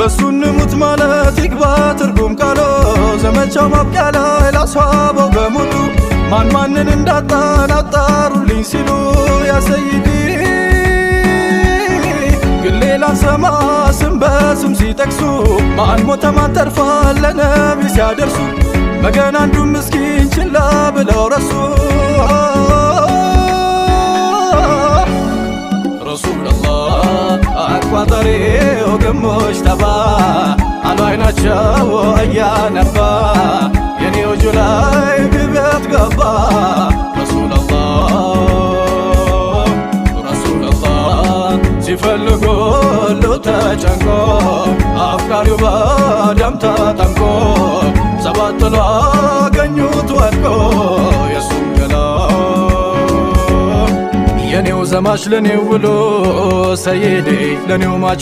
ለሱ እንሙት ማለት ይግባ ትርጉም ቃሎ። ዘመቻው ማብቂያ ላይ ላስዋበው በሙሉ ማን ማንን እንዳጣን አጣሩልኝ ሲሉ፣ ያ ሰይዲ ግን ሌላን ሰማ ስም በስም ሲጠቅሱ፣ ማን ሞተ ማን ተርፏል ለነቢ ሲያደርሱ፣ መገን አንዱ ምስኪን ችላ ብለው ረሱ። ረሱለላህ አቋጠሬው ግሞች ተባ አሉ አይናቸው እያነባ፣ የኔው ጁላይ ግበት ገባ። ረሱለላህ፣ ረሱለላህ ሲፈልጉ ሁሉ ተጨንቆ፣ አፍቃሪው በደም ተጠምቆ፣ ሰባት ጥሎ አገኙት ወድቆ የሱን ገላ። የኔው ዘማች ለኔው ውሎ፣ ሰይዴ ለኔው ማች።